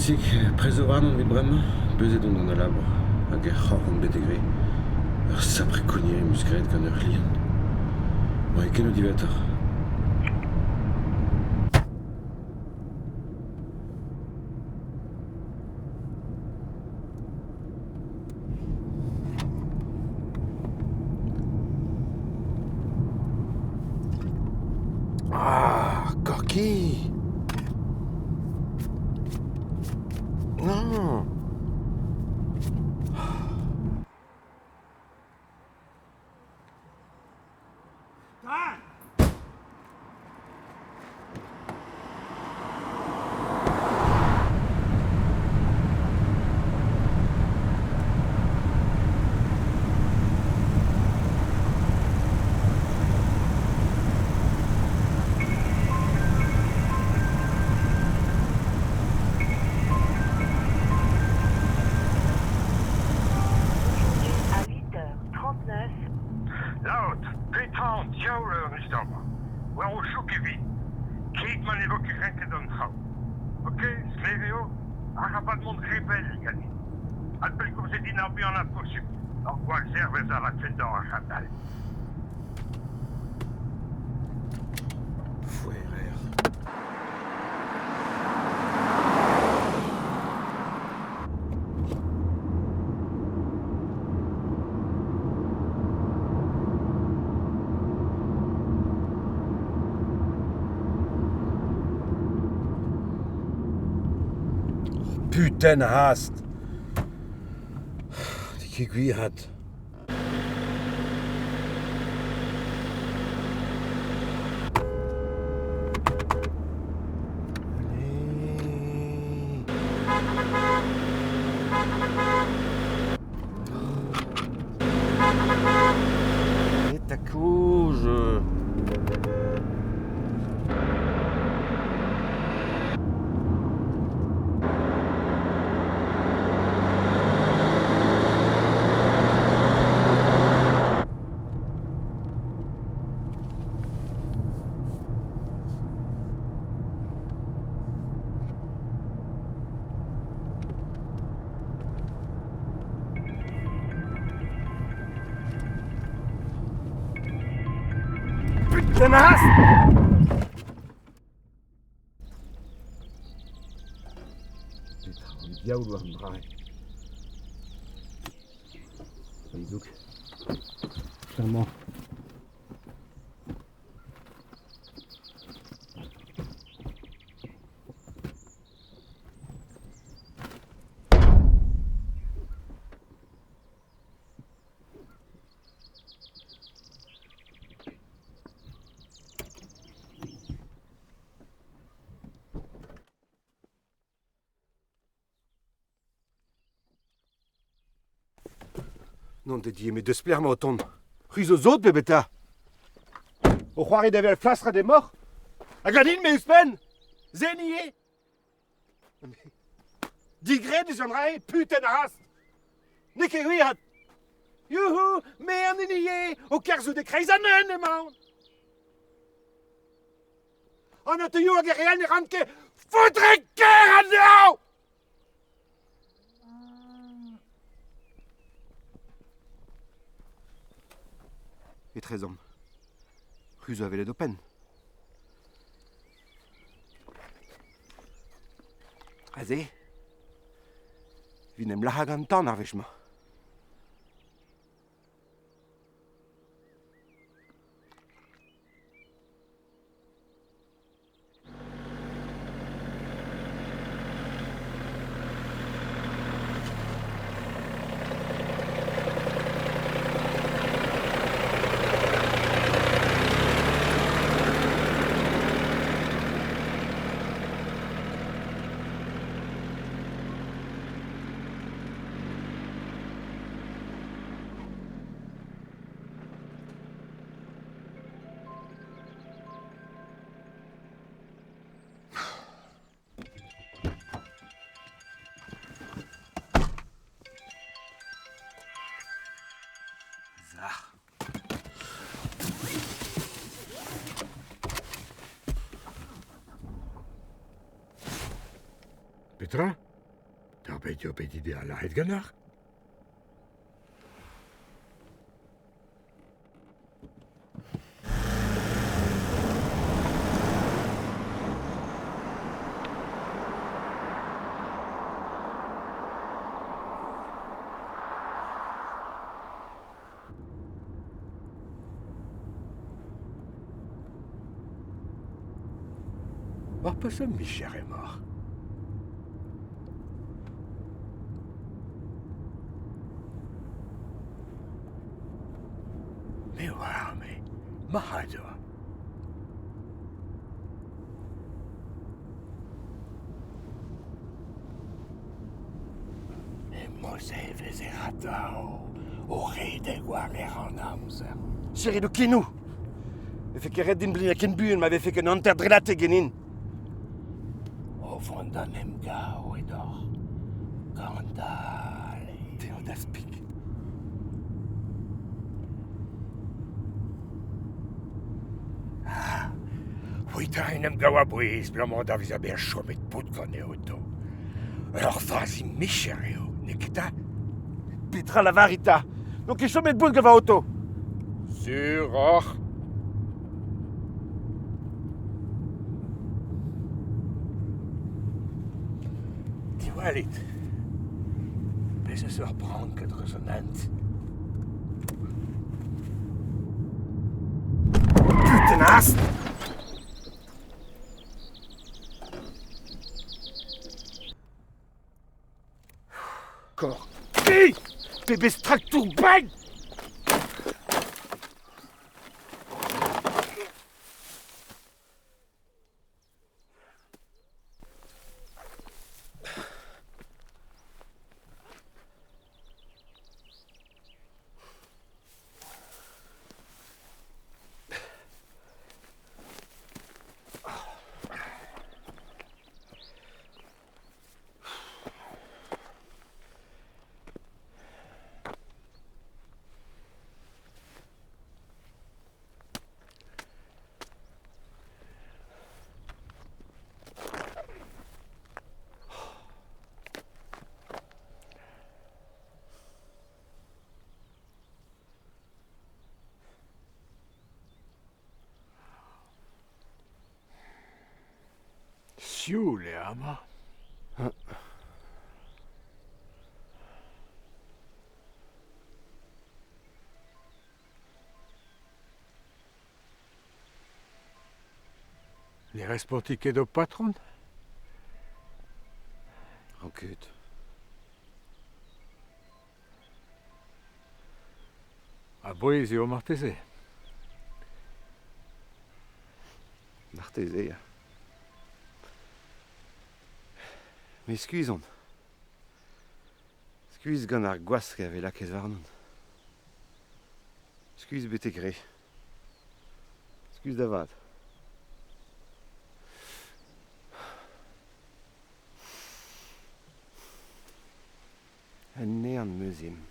Bilzig, prest zo warnon evit bremañ? Beuzet on gant al labour, hag er c'horn on betek re. Ur sapre kogner em eus graet gant ur c'hlient. Oa ket diwezhatoc'h. Ah, Corky Non. Aujourd'hui à 8h39. Laot, petra an diaoul eo an istor-mañ? War ho chouk e vi. Keit ma ne vo ket renket an traoù. Ok, sklaer eo, arabat mont re bell ganin. Adpellgomzit din ar buanañ posupl. Ur gwall zerwezh a rafen deoc'h a-hend-all. Foerer. Putain a hast! N'eo ket gwir 'vat. Allez. ta kozh. Putain hast! Petra an diaoul war an dra-se? Zouk. Clairement. N'on ket dit, met deus pelec'h emañ o tont. C'hwi zo sot pe beta? O c'hoari da vezañ flastret emaoc'h? Ha ganin-me ouzhpenn! Zen ivez! Digredus an dra-se, putain a rast! N'eo ket gwir 'vat! Youhou, me an hini eo, o kerzhout e-kreiz an hent emaon! An otoioù hag ar re all ne ran ket foutre-kaer anezho! Etrezomp, c'hwi zo avelet ho penn. Aze, 'vit 'n em lazhañ gantan ar wech-mañ. Sac'h. Petra? Bet eo bet ivez lâret ganeoc'h. War peseurt micher emaoc'h ? Me oar, me, marc'had eo. E-mod-se e vezer atav o redek war-lerc'h an amzer. Serrit ho kenou ! Ne vefe ket ret din bleniañ ken buan ma vefe ken hanter drelatet ganin. O vont d'an emgav edoc'h gant dale. Teod aspik. Ah, c'hwitañ en emgav a-bouez 'balamour da vezañ bet chomet pod gant e oto. Ur fazi micher eo, n'eo ket 'ta ? Petra lavarit 'ta ? N'on ket chomet bout gant va oto. Sur oc'h ? Diwallit. Bez' eus ur brank a-dreuz an hent. Putain ast ! Kor. Pebezh traktour bag ! Sioul eo amañ. Ne respontit ket ho patron ? Ran ket. A-bouez eo marteze. Marteze, ya. Met skuizh on. Skuizh gant ar gwask a vez lakaet warnon. Skuizh betek re. Skuizh da vat. Un nean 'm eus ezhomm.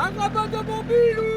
Arabat da Bobilou !